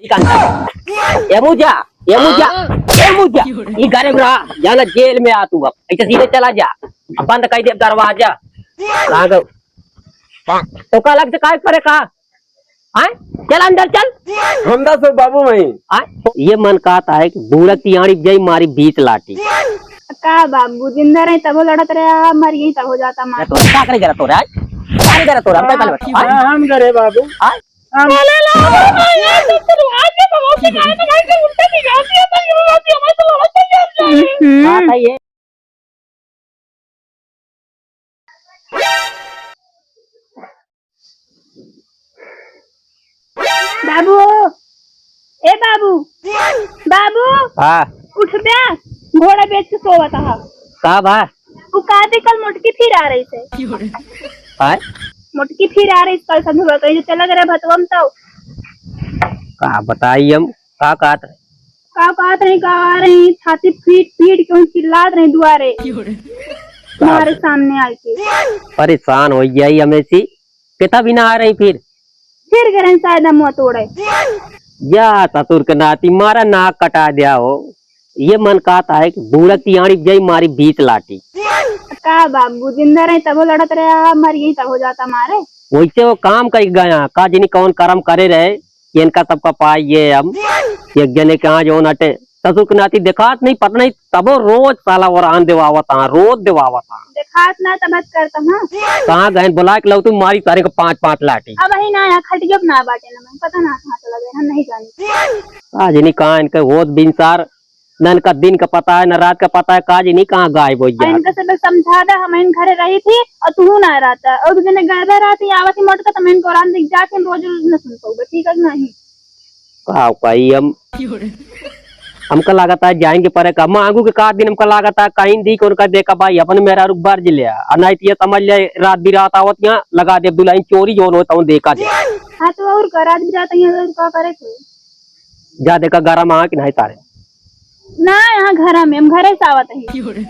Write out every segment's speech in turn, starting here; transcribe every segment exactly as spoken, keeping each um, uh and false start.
ई कान कर। एमू जा, एमू जा, एमू जा। ई गरीब रहा, जाना जेल में आ तू अब। ऐसे सीधे चला जा। अब बंद कर दे दरवाजा। कहाँ गो? तो का लग से काय करे का? आय? चल अंदर चल। हम दस बाबू वहीं। आय? ये मन कहता है कि बूढ़ा तियाड़ी जई मारी बीच लाठी। का बाबू, जिंदा रहे तबो लड़त रहे, मर गई तबो जाता मार। तो का करे जरा तोरा? आय? का करे जरा तोरा? हम कहे पहले बता। आय? हाँ, हम करे बाबू। आय? हम हम्म। हाँ, सही है। बाबू, ए बाबू, बाबू, हाँ। उठ बे, घोड़ा बेच के सोवत हा। का बा? उ का दे कल मोटकी फिर आ रही से। हाँ? मोटकी फिर आ रही कल संझुआ कहीं से चला गया भतवम तो। का बताई हम, का कहत रहे? का कहत रही, का आ रही, छाती पीट पीट के चिल्लात रही दुआरे। क्यों रे? तुम्हारे सामने आके। परेशान हो जाई हमें सी, कितना भी ना आ रही फिर। फिर गरन शायद हम मुँह तोड़े। या ससुर के नाती मारा नाक कटा दिया हो। ये मन कहता है कि बूढ़ा तियाड़ी जई मारी बीच लाठी। का बाबू, जिंदा रहे तबो लड़त रहे, मर गई तबो जाता मारे। वैसे वो काम कई गया, का जनी कौन करम करे रहे, कि इनका सबका पाई ये हम एक जने के यहाँ जौन हटे ससुर के नाती देखात नहीं, पता नहीं, तबो रोज साला ओरान देवावत हाँ, रोज देवावत हाँ। देखात ना तब बात करता हाँ। कहाँ गए बुला के लौटू मारी सारे को पाँच पाँच लाठी। अब वही ना यहाँ खटियो ना बाटे ना, मैं पता ना कहाँ चला गए, हम नहीं जानी। का जनी कहाँ इनके होत बिनसार, न इनका दिन का पता है, न रात का पता है, का जनी कहाँ गायब हो और गया। इनका सब समझा दे, हम इन घरे रही थी और तू ना रहता, और दू जने गए रहा थी, आवत ही मोटका तो मैं इनको रात दिख जाके रोज रोज न सुन पाऊँ, ठीक है कि नहीं? का कही हम, हमका लागत है जाएंगे परे का, मांगू के का दिन हमका लागत है कहीं दी के उनका देखा भाई, अपन मेरा रुक बार जिले, और नहीं तो ये समझ ले रात बिरात आवत यहाँ लगा दे दुल्हन चोरी जौन होता हूँ देखा दे। हाँ तो और का रात बिरात यहाँ और का करे थे? जा देखा गरम आ कि नहीं तारे। ना, यहाँ घरा में, हम घरे से आवत ही।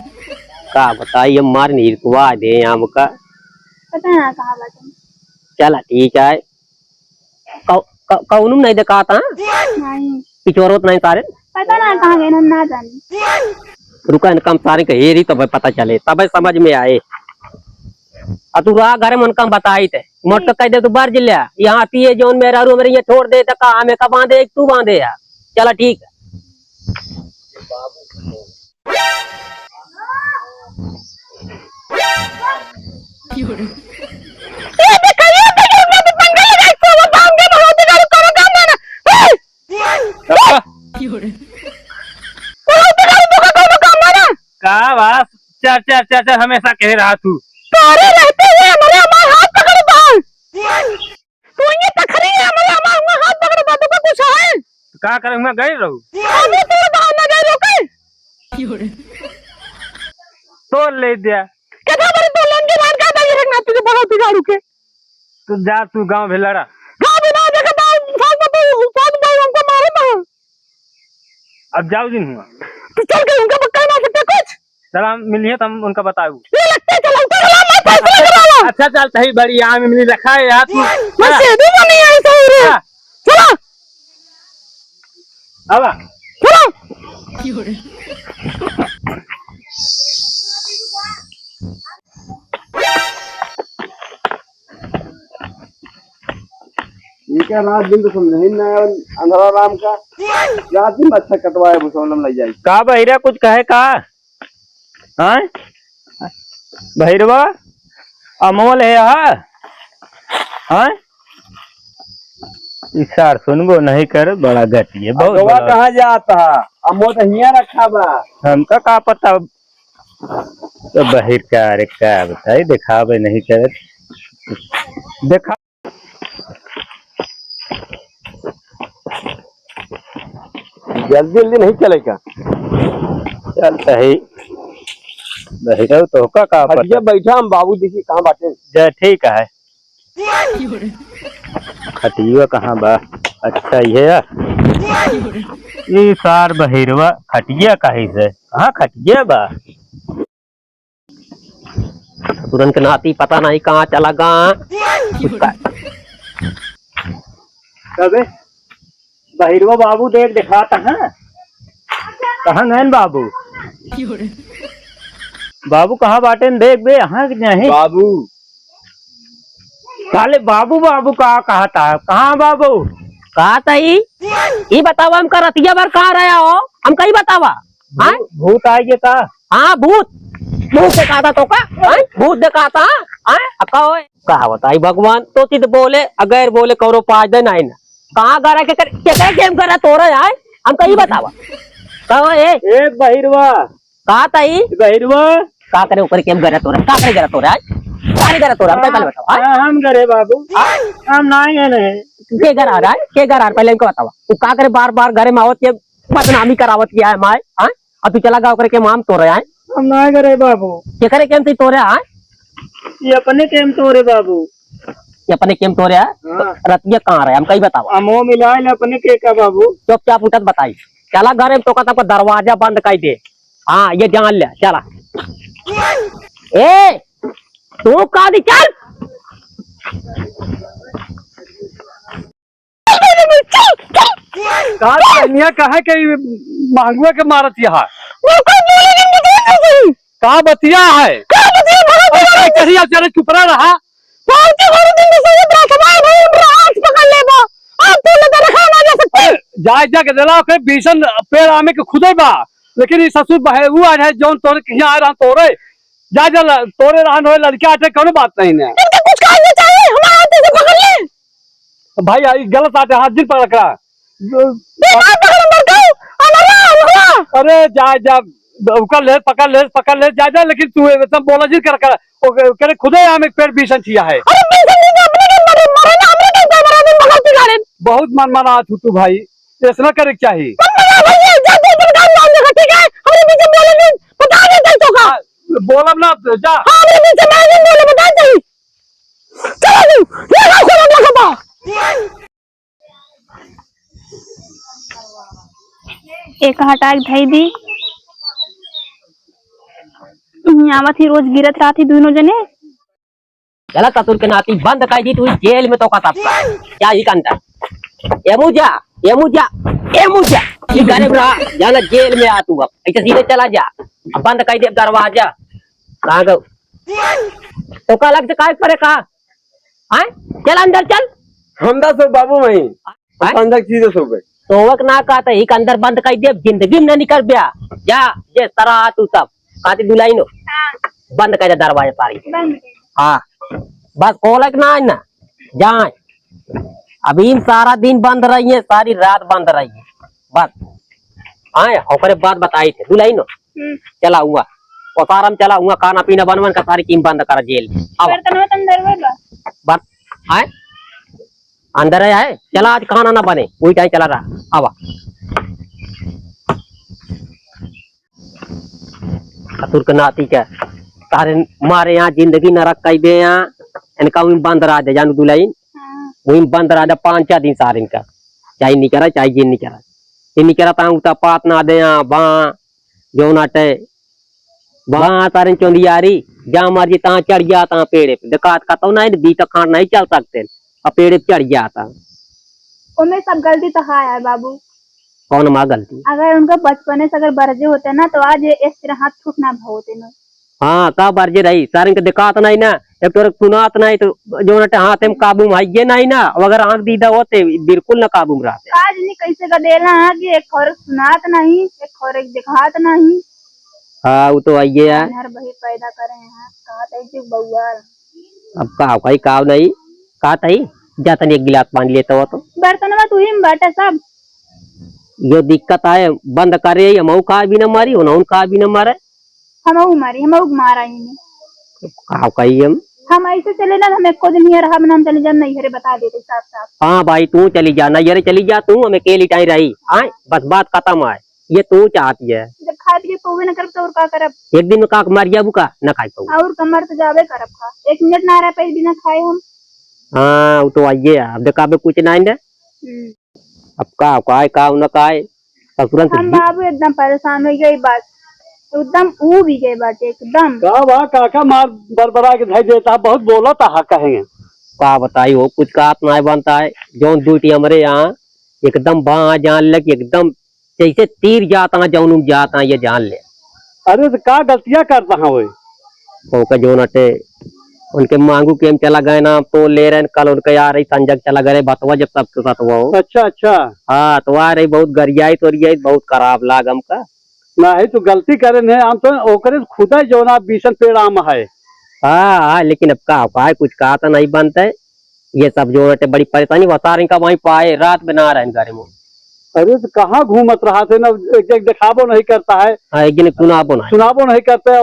का बताई, हम मार नीरकुआ दे आम का। पता ना कहाँ बाटे। चला ठीक है। कौ-, कौ-, कौनो में नहीं देखाता, हाँ? नहीं। पिछोरो तो नहीं तारे। पता ना कहाँ गए, हम ना जानी। रुका, इनका हम सारे के हेरी तबे पता चले, तबे समझ में आए। आ तू रहा घरे में उनका हम बताई थे, मोट के कह दे तू बाहर जिले, यहाँ पिए जौन मेहरारू हमरे यहाँ छोड़ दे, तो का हमें का बांधे, एक तू बांधे है। चला ठीक है। का बा? चार, चार, चार, चार हमेशा कहे रहा तू। तोरे रहते हुए हमारे, हमारे हाथ पकड़ बाल। तू ये तखरी है, हमारे, हमारे, हमारे हाथ पकड़ बाल, तो कुछ है? तो का करे, हुआ गए रहू? अबे तोरे बाहर ना गए रोके। तो ले दिया। कितना बड़ी तो लेन के मार का दे रखना तुझे बड़ा बिगाड़ू के। तो जा तू गाँव भी लड़ा। गाँव भी ना देखा तो साथ में तो, साथ में हमको मारे ना। अब जाओ जिन हुआ। तू चल के उनका पक्का ना सकते कुछ। चला मिलिए तो हम उनका बताऊ। ये लगते चला, उतर चला, मैं फैसला करावा। अच्छा चल सही बड़ी आम इमली रखा है यार तू। मैं हाँ। सेबी में नहीं आई सही रे। हाँ। चला। आवा। चला। ये क्या रात दिन तो समझ ही ना आया, अंधरा राम का। रात दिन अच्छा कटवाए, भुसौलम लग जाए। का बहिरा कुछ कहे का? हाँ? बहिरवा, अमोल है हा? हाँ? ई सार सुनबो नहीं कर, बड़ा गटिए, बहुत अगवा बड़ा। कहाँ जाता? अमोल तो हियाँ रखा बा। हमका का पता, तो बहिर का, अरे का बताई, देखावे नहीं करत। देखा। जल्दी जल्दी नहीं चले का? चल सही। बहिरव तो का, का पता? हटिया बैठा हम बाबू, देखी कहाँ बाटे। जय ठीक है। खटिया कहाँ बा? अच्छा, ये है। ई सार बहिरवा खटिया कहीं से? कहाँ खटिया बा? ससुरन के नाती पता नहीं कहाँ चला गा। कबे? बहिरवा बाबू देख देखात हैं। कहाँ गएन बाबू? बाबू कहाँ बाटेन? देख बे, यहाँ के नहीं। बाबू। साले बाबू, बाबू का कहत है? कहाँ बाबू? का तई? ई बतावा, हमका रतिया भर कहाँ रहा हो? हमका ई बतावा। हाँ? भू-, भूत आइ गे का? हाँ, भूत। भूत देखात है तोका? हाँ? भूत देखात है? हाँ? अब का होए? का बताई भगवान, तो चित बोले, अगर बोले कौनो पाँच दिन आई ना। कहाँ गरा के कर, के करे के हम गरा तोरा आए? हमका ई बतावा। का हो ए? ए बहिरवा। का तई? बहिरवा। का करे ओकरे के हम गरा तोरा? का करे गरा तोरा आए? का करे गरा तोरा? हमका ई पहले बतावा, हाँ? हाँ, हम गरे बाबू। हाँ? हम नाहीं गए नहीं। के गरा रहा है? के गरा? पहले हमका बतावा। तू का करे बार-बार घरे में आवत के बदनामी करावत किया है माय? हाँ? अब तू चला गवा ओकरे के माम तोरे आए। हम ना करे बाबू। केकरे केम से तोरे आए? ये अपने केम तोरे बाबू। ये अपने केम तोरे आए? हाँ। रतिया कहाँ रहे? हमका ई बतावा। अमो मिलाए ले अपने के का बाबू। चुपचाप उठत बताई। चला घरे में तोका तब दरवाजा बंद कर दे। हाँ, ये जान ले, चला। ए, तू का दी चल। का दुनिया कहे के ई महंगुआ के मारत यहाँ? का बतिया है? अरे, कहिया चले चुप ना रहा। अरे, जाए जा के दिला के बीसन पेड़ आमे के खुदे बा, लेकिन ई ससुर बहे उ आ जाए जौन तोरे कहिया आए रहा तोरे। जा जा ल-, तोरे रहन होए लड़का आटे कौनो बात नहीं ने। इनके कुछ कहा नहीं चाहिए, हमारा हाथ से पकड़ ले। भाई, ई गलत बात है, हाथ जिन पकड़ रखा। बेटा, पकड़, मर गऊ, अनरा, अनरा। अरे, जा, जा, ओकर ले, पकड़ ले, पकड़ ले, जा, जा, लेकिन तू ये सब बोला जिन कर, कर, ओके, ओकरे खुदे हम एक पेड़ बीसन छिया है। अरे, बीसन नहीं, अपने के मरे, मरे ना, हमरे के ऊपर मरे, दिन भगत बिगाड़े। बहुत मन मना तू, तू भाई, ऐसा ना करे के चाही। मन मना भैया, जा, दो दिन काम नाम देखा, ठीक है? हमरे बीच में बोले नहीं, बता दे, दे तो का। बोलब ना, जा। हाँ, हमरे बीच में नहीं बोले, बता दे। चलो तू, ये का खोला देखा बा। एक हटा के धई दी। हम्म, आवत ही, रोज गिरत रहत ही दुनो जने। चला ससुर के नाती बंद कर दी तू जेल में तो का तब का। जा ही के अंदर। एमू जा, एमू जा, एमू जा। ई घरे में रहा, जाना जेल में आ तू अब। ऐसे सीधे चला जा। अब बंद कर दे दरवाजा। कहाँ गो? तो का अलग से काय पड़े का? हैं? चल अंदर चल। हम दस बाबू वहीं। हैं? अंदर चीजें सो गए। तोवक ना कहता, एक अंदर बंद कर दे, जिंदगी में ना निकल ब्या। जा, जे तरह आ तू सब। कहती दुलाइन हो। हाँ। बंद कर दे दरवाजा सारी। बंद कर। हाँ। बस खोलक ना है ना। जाए। अभी इन सारा दिन बंद रही है, सारी रात बंद रही है। बस। आए, ओकरे बाद बताई थे। दुलाइन हो। हम्म। चला हुआ। ओसारम चला हुआ, खाना पीना बनवन का सारी कीम बंद कर जेल। अब बर्तनवा त अंदर बा। बन-, आए? अंदर है, है? चला आज खाना ना बने, वही टाइम चला रहा। आवा। ससुर के नाती के। तारे मारे यहाँ जिंदगी नरक कई दे यहाँ। इनका वहीं बंद रहा दे, जानू दुलाइन। हाँ। वहीं बंद रहा दे पाँच चार दिन सारे इनका। चाहे निकरा, चाहे जिन निकरा। ये निकरा ता उता पात ना दे यहाँ, बा, जौन अटे। वहाँ तारन चौंधियारी, जहाँ मर्जी तहाँ चढ़ जाता पेड़े पे। देखात कतौ नहीं, बीच खान नहीं चल सकते। अब पेड़े पे चढ़ जाता। ओमे सब गलती तो है यार बाबू। कौन माँ गलती? अगर उनका बचपने से अगर बरजे होते ना, तो आज ये इस तरह हाथ छूट ना भा होते ना। हाँ, का बरजे रही? सारन के देखात नहीं ना, एक तो सुनात नहीं, तो जौन अटे हाथ में काबू में है ये नहीं ना। अब अगर आँख दीदा होते, बिल्कुल ना काबू में रहते। आज नहीं कैसे का देला है कि एक और सुनात नहीं, एक और एक देखात नहीं। हाँ, वो तो आइए है। हर वही पैदा करे हैं, कहा था कि बउआ। अब का, कही का नहीं, का तई, जा तनी एक गिलास पानी लेता हुआ तो। बर्तनवा तू ही में बाटे सब। यो दिक्कत आए, बंद करे, हमहू का भी न मारी, उनहू का भी न मारे। हमहू मारी, हमहू के मारा ही नहीं। का कही हम? हम ऐसे चले ना, हम एको दिन हियाँ रहब ना, हम चले जाब नैहरे, बता देते साफ साफ। हाँ भाई, तू चली जा, नैहरे चली जा, तू हमें के लिटाई रही, आए, बस बात खत्म है। ये तू चाहती है। जब खाए पिए पौवे न करब, तो और का करब? एक दिन में का मर जाबू का, ना खाए पाऊ। और कमर तो जाबे करब का, एक मिनट ना रह पाई बिना खाए हम। हाँ, वो तो आइए, अब देखाबे कुछ नहीं ने। हम्म। अब का, का है, का न का है, ससुरन से हम भी बाबू एकदम परेशान हो गई बात, एकदम ऊ भी गए बाटे एकदम। का बा, काका मार बरबरा के धई देता, बहुत बोलत हा कहेंगे। का बताई हो, कुछ का हाथ ना बनता है, जौन ड्यूटी हमरे यहाँ एकदम बा जान ले कि एकदम जैसे तीर जाता है, जौन जाता है, ये जान ले। अरे तो का गलतियाँ करता है वो? ओके जौन अटे, उनके मांगू के हम चला गए ना, तो ले रहे हैं, कल उनके आ रही संजग चला गए, बतवा जब सबके साथ हुआ हो। अच्छा, अच्छा। हाँ, तो आ रही बहुत गरियाई तो रियाई, बहुत खराब लाग हमका। नहीं, तू गलती करे नहीं, हम तो ओकरे से खुदा जौन आप बीसन पेड़ आम है। हाँ, हाँ, लेकिन अब का उपाय, कुछ कहा तो नहीं बनता है। ये सब जो बेटे बड़ी परेशानी, वसार इनका वहीं पाए, रात बना रहे हैं घर में। अरे तो कहाँ घूमत रहा थे ना, एक, एक दिखाबो नहीं करता है। हाँ, एक दिन सुनाबो नहीं। सुनाबो नहीं करता है,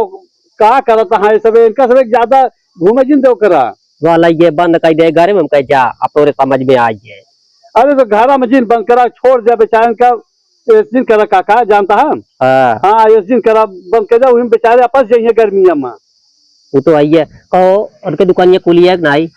का करता है सब, इनका सब एक ज्यादा घूमे जिन दो करा। वाला ये बंद कर दे घर में, हम कहे जा, अब तोरे समझ में आ गए। अरे तो घर में जिन बंद करा, छोड़ दे बेचारन का, इस दिन करा काका जानता है। हाँ। हाँ, इस दिन करा बंद कर दे, वही बेचारे आपस जाइए गर्मिया में। वो तो आई है। कहो, उनके दुकानिया खुली है कि नहीं?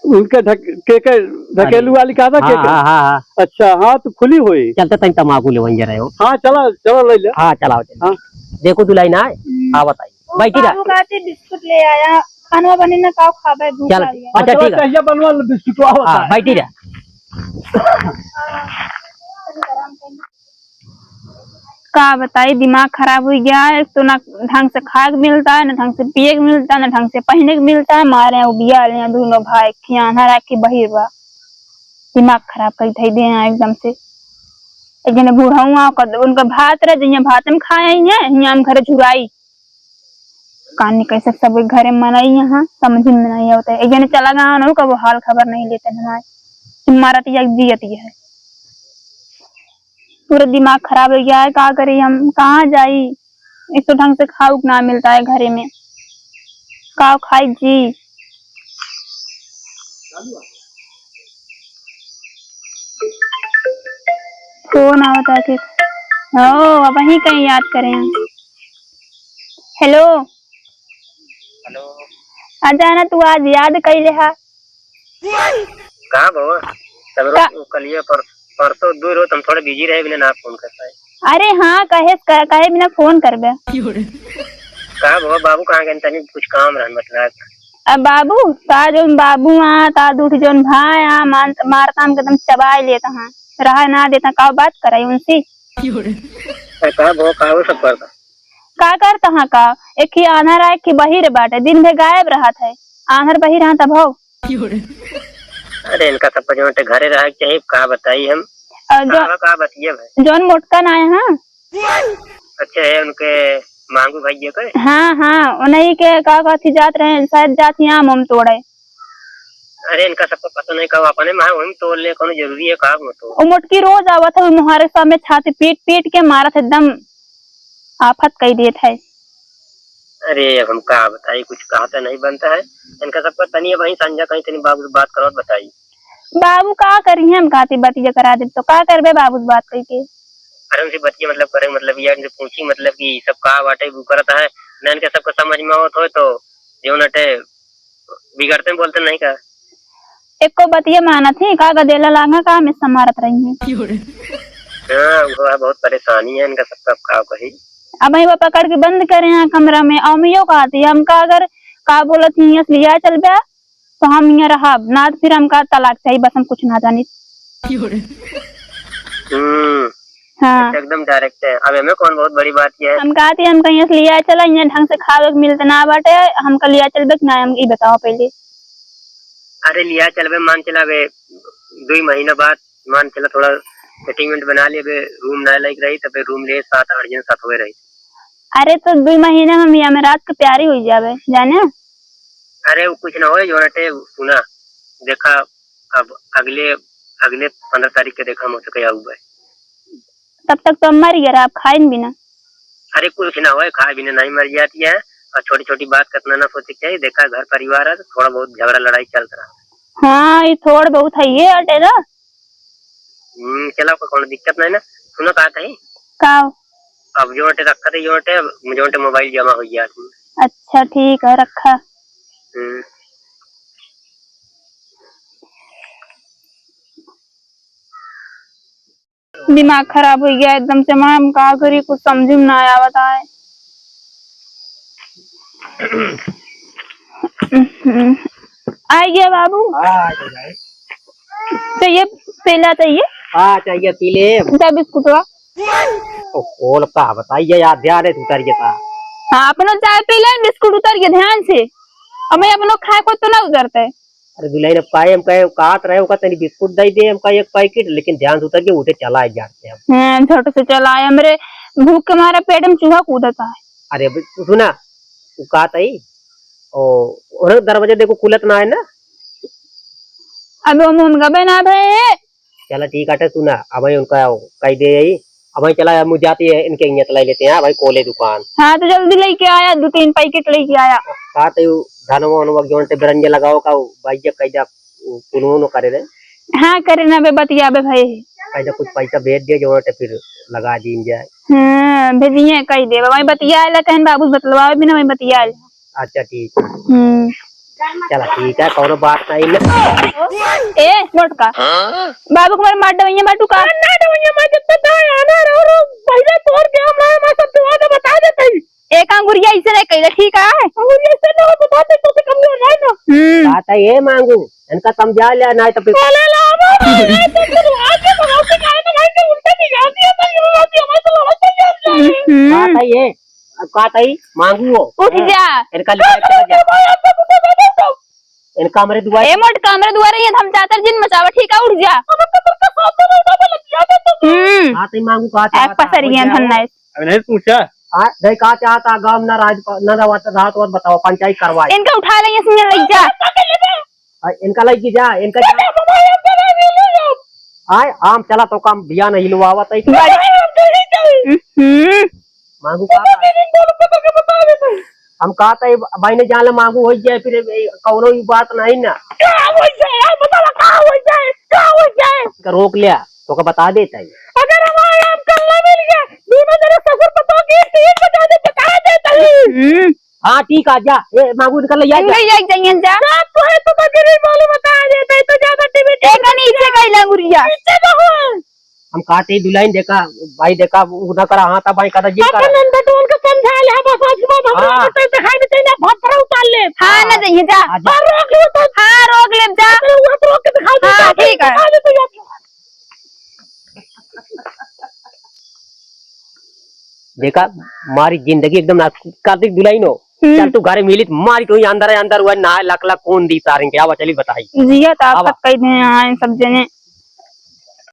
उनके ढक-, के, के ढकेलू अरे। वाली कहा था, के, हाँ, के? हाँ, हाँ, हाँ। अच्छा, हाँ, तो खुली हुई। चलते तनी तमाकू ले वहीं रहे हो। हाँ, चला, चला ले ले। हाँ, चलाओ, चलाओ। हाँ। देखो दुलाई ना है। हम्म। हाँ, बताइए। वो बैठी रह। बाबू कहते बिस्कुट ले आया, खानवा बने ना, का खाबे, भूख चल, लागी है। अच्छा, चला, ठीक है। कहिया बनवा ले बिस्कुट, आओ हाँ, बताए। बैठी रह। का बताई, दिमाग खराब हो गया है। एक तो ना ढंग से खाए के मिलता है, ना ढंग से पिए के मिलता है, ना ढंग से पहने के मिलता है। मारे उबिया ले हैं दोनों भाई, खियाना रख के बहिर बा। दिमाग खराब कर धई दे हैं एकदम से। एक जने बूढ़ा हुआ, ओकर, उनका भात रहे, जइया भात में खाए आई हैं, हियां हम घरे झुराई। कानी कैसे सब घरे मनई यहाँ, समझ में नहीं आवता है। एक जने चला गया ना, कबो हाल खबर नहीं लेते हमारे। मरत या जियत या है। पूरा दिमाग खराब हो गया है, का करी हम, कहाँ जाई? एक तो ढंग से खाउक ना मिलता है घरे में, का खाई जी? फोन आवता है फिर। ओ, अब वहीं कहीं याद करें हम। हेलो। हेलो। अचानक तू आज याद कैले हा? का भवा? तब का? रोज कलिए पर, परसों दो रोज हम थोड़े बिजी रहे, बिना ना फोन कर पाए। अरे हाँ, कहे, क-, कहे बिना फोन करबे। का भवा, बाबू कहाँ गए? तनी कुछ काम रहन, मतलब। अब बाबू, ता जौन बाबू आ, ता दूठ जौन भाई आ, मान, मारता हमके एकदम चबाए लेता हाँ, रहा ना देता, का बात कराई उनसे? अरे का भवा, का वो सब करता? का करता हाँ का? एक ही आन्हर आ, एक ही बहिर बाटे, दिन भर गायब रहत है, आन्हर बहिर हाँ तब हो। अरे इनका सब पर जौन घरे रहे के चाहिए, का बताई हम। और जो, का, का बतिया भाई? जौन मोटका ना आया हाँ। अच्छा है उनके मांगू भैया के? हाँ, हाँ, उन्हीं के का कहती जात रहे, शायद जात ही आम उम तोड़े। अरे इनका सबको पता नहीं का, अपने माँ वही तोड़ ले, कौन जरूरी है का वो तो। वो मोटकी रोज आवत है, वो मुहारे सामने छाती पीट पीट के मारत है एकदम। आफत कई देत है। अरे, अब हम का बताई, कुछ कहा तो नहीं बनता है। इनका सबका तनी अब वहीं संझा कहीं तनी बाबू से बात करो, बताई। बाबू का करी, हम कहती बतिया करा दे, तो का करबे बाबू से बात करके? अरे, उनसे बतिया मतलब करे, मतलब यार, उनसे पूछी, मतलब कि सब का बाटे, वो करत है, ना इनके सबको समझ में आवत होए, तो जो नटे बिगड़ते बोलते नहीं का? एको बतिया मानत ही का, गदेला लांगा का में समारत रही है। हाँ, वो है, बहुत परेशानी है इनका सबका, अब का कही। अब वो पकड़ के बंद करे हैं कमरा में, अमियो कहती है, हमका अगर का बोलत ही, यस लिया चलबे, तो हम यहाँ रहब, ना तो फिर हमका तलाक चाहिए, बस हम कुछ ना जानी। हम्म। हाँ। अच्छा, एकदम डायरेक्ट है। अब एमे कौन बहुत बड़ी बात ये है? हम कहती हम कहीं से लिया चला, यहाँ ढंग से खावे के मिलते ना बाटे, हमका लिया चलबे कि ना, हम ई बताओ पहले। अरे लिया चलबे, मान चला बे, दुई महीना बाद मान चला थोड़ा सेटिंगमेंट बना लेबे, रूम ना लायक रही, तबे रूम ले सात आठ जन साथ हुए रही। अरे तो दुई महीना में मियाँ में रात के प्यारी हुई जावे, जाने? अरे वो कुछ ना होए, जो रटे सुना, देखा अब अगले, अगले पन्द्रह तारीख के देखा मौसम क्या हुआ है। तब तक तो हम मर गया, आप खाइन भी ना। अरे कुछ ना होए, खाए बिना नहीं मर जाती है। और छोटी छोटी बात कितना ना सोचे के चाहिए, देखा घर परिवार है तो थोड़ा बहुत झगड़ा लड़ाई चलता रहा। हाँ, ये थोड़ बहुत है ये अटे ना। हम्म, चला कोई कोनो दिक्कत नहीं ना। सुनो का कही? का? अब जो अटे रखा थे, जो अटे, अब जो अटे मोबाइल जमा हो गया। अच्छा ठीक है, रखा। हम्म। दिमाग खराब हो गया एकदम से, मैं हम का करी, कुछ समझ में ना आवत है। आ गया बाबू। हाँ, आ गया भाई। चाहिए, पीला चाहिए। हाँ, चाहिए, पी ले। जा बिस्कुटवा। ओ, खोल का बताइए यार, ध्यान है, उतर गया था। हाँ, अपनो चाय पी ले, बिस्कुट उतर गया ध्यान से। अब मैं अपनो खाए को तो ना उतरता है। अरे दुल्हन, अब काहे हम कहे, कहत रहे ओका तनी बिस्कुट दे दे, हम कहे एक पैकेट, लेकिन ध्यान से उतर के उठे चला आए जाते हैं। हाँ, झट से चला आए, हमरे भूख के मारे पेट में चूहा कूदत है। अरे अब सुना, वो कहत है, ओ, उन्हें दरवाजा देखो खुलत ना है ना। अबे हम, हम गबे ना भे। चला ठीक आटे, सुना, अब उनका कह दे यही, अब चला, हम जाते हैं, इनके इयत ले लेते हैं भाई, कोले दुकान। हाँ, तो जल्दी लेके आया, दो तीन पैकेट लेके आया। का तो यू धनवा वनवा जोन टे बिरंजे लगाओ का, भाई जी कह जा, कुनो नो करे रे। हाँ, करे ना बे, बतिया बे भाई। कह जा कुछ पैसा भेज दिए, जोन टे फिर लगा दीन जाए। हाँ, भेजिए, कह दे, भाई बतिया आला, कहन बाबू बतलवा भी ना, भाई बतिया आला। अच्छा, ठीक। हम्म। चला, ठीक है, कौनो बात नहीं ना। ए, मोटका। हाँ? बाबू को मार, मार डवैया मार तू का? ना डवैया मार, जब तक ना आना रहो, रो, पहले तोड़ के हम रहे, मैं सब दुआ तो बता देते ही। एक अंगुरिया इसे नहीं कहले, ठीक है? अंगुरिया इसे ना बता दे, तो से कमजोर है ना। हम्म। बात है ये मांगू, इनका समझा लिया, नहीं तो फिर अरे ला, बाबा, ये तो फिर आज ये भगवान से कहा ना भाई, कि उल्टा नहीं जाती है, तो ये बात ये हमारे तो लड़ाई चल जाती है। हम्म। बात है ये, अब का तई मांगू हो। उठ जा। इनका लिया चला जा। इनका हमरे दुआरे ए मोट का हमरे दुआरे ये हम चादर जिन मचावा, ठीक है, उठ जा। हम्म। का तई मांगू का चाहत है? पसरिया धन्ना है। अबे नहीं पूछा। हाँ, नहीं का चाहत है, गाँव ना राज, ना रात, रात वात बताओ, पंचायत करवाए। इनका उठा ले, ये सिंह लग जा। आ, इनका लइके जा, इनका जा। आय, आम चला तो काम बिया नहीं लुआवत है। हम्म। मांगू का? हम कहत है, भाई ने जान ले मांगू हो जाए, फिर ए, कौनो ही बात नहीं ना। का हो जाए? यार, बतावा, का हो जाए? का हो जाए? इनका रोक लिया, तो का बता देता है। अगर हमारा आम कल ना मिल गया, दोनों जने ससुर पतोह की टीम बजा दे, बता देता है। हम्म। हाँ, ठीक है, जा। ए, मांगू निकल ले, जा, जा। इनका ही जाइए, जा। रात को है तो बकरी बोलो, बता देते हैं, तो ज्यादा टीवी एक नीचे का ही लंगुरिया। नीचे का हो। हम कहते ही दुल्हन देखा, भाई देखा, वो ना करा, हाँ, तब भाई कहता, जी अपन करा। नंदटोल के समझा ले, बस आज के बाद हम हाँ। लोग तो दिखाई देते ही ना, भाग पर उतार ले। हाँ, ना जाइए, जा। हाँ, जा। और रोक लो तो। हाँ, रोक ले, जा। अरे, वो तो रोक के दिखाई देते हाँ, हैं, ठीक है। दिखा देते हैं। देखा, मारी जिंदगी एकदम ना, कार्तिक दुल्हन हो। हम्म। चल तू घरे मिली, मारी तू ही अंदर है, अंदर हुआ, ना लक लक कौन दी सारें के, आवा चली बताई। जिया तो आप आवा। तक कह दे आए सब जने।